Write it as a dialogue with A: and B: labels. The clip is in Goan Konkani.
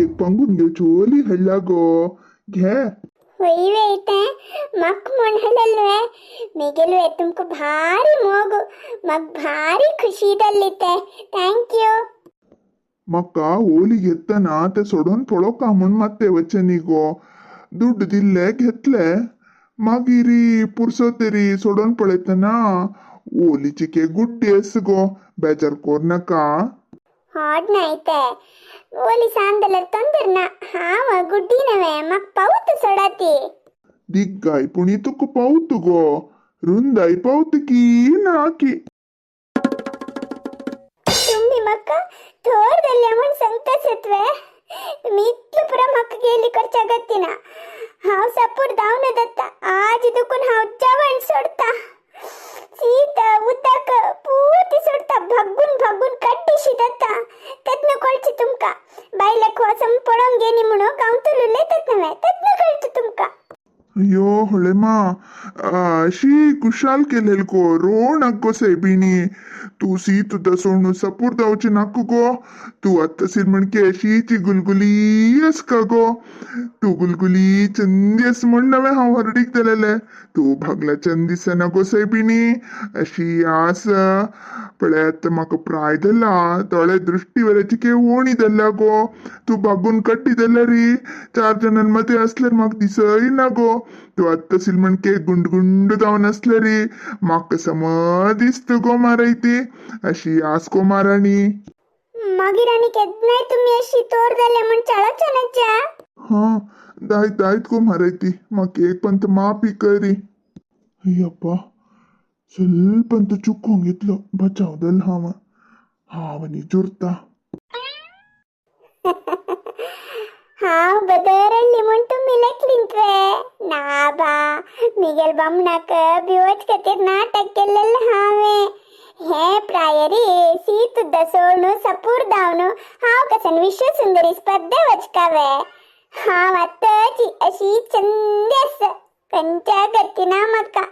A: एक पांगून घेवची ओली हाडला गो, घे.
B: वय वेते मक म्हण हाडलें मिगेलवे तुमकां भारी मोग, म्हाका भारी खुशी जाल्ली ते. Thank you.
A: म्हाका ओली घेतना ते सोडून पळोवका म्हूण मात्ते वचनी गो. दुड्ड दिल्ले घेतले, मागीर पुरसो तरी सोडून पळयतना ओलीची के गुड्डी आस गो. बेजार कोर नाका.
B: हाड नायते ओली सांदल्यार ತೊಂದರೆ ना, हांव गुड्डी नवे, म्हाका पावत सोडाती.
A: दिग्गाय पुणी तुका पावत गो, रुंदाय पावत की नाकी.
B: तुम्ही म्हाका थोर जाल्या म्हूण सांगता सत्वे. तुमी इतलें पुरो म्हाका गेली करच्या गतीना. हांव सापूर धांवन जाता आज दुखून. हांव जेवण सोडता, शीत उदक पुर्ती सोडता, भागून भागून कड्डीशी जाता. तेन्ना कळची तुमकां बायलेक वचून पळोवंक गेली म्हणून गांवतलो उलयतात नव्हे, तेन्ना कळची तुमकां.
A: अय्यो होळेमा, अशी कुशाल केलेल गो. रोण गो सैबिणी, तूं सी तुदा सोडून सपूर जावची नाका गो. तूं आत्तां सिरमणके अशीची गुलगुली आसका गो. तूं गुलगुली चंदी आस म्हण नवें हांव हरडीक जालेलें. तूं भागला चंद दिसना गो सैबिणी, अशी आस. पळय आतां म्हाका प्राय जाला, दोळे दृश्टी वराची के ओणी जाल्या गो. तूं बागून कड्डी जाल्या री, चार जाणां मदें आसल्यार म्हाका दिसय ना गो. तूं आत्तां सिलमणके गुंड गुंड जावन आसल्या री, म्हाका समज दिसता गो मारायती. अशी आस गो माराणी.
B: मागीर आनी केन्नाय तुमी अशी तोर जाल्या म्हूण चाळोवच्या नाच्या.
A: हां, दायत दायत गो मारायती, म्हाका एक पंत माफी करी. अय्यप्पा, स्वल्पंत चुकोंक घेतलो, बचाव जालो. हांव हांव आनी जुरता.
B: हांव बदरल्ली म्हूण तुमी लेखलींत ना बा. मिगेल बामणाक भिवच खातीर नाटक केल्लें हांवें. हे प्रायरी सीतुद्दा सोडून सपूर धावन हांव कसन विश्वसुंदरी स्पर्धे वचकावे? हांव आतांची अशी चंदी आसा, खंयच्या गतीना म्हाका.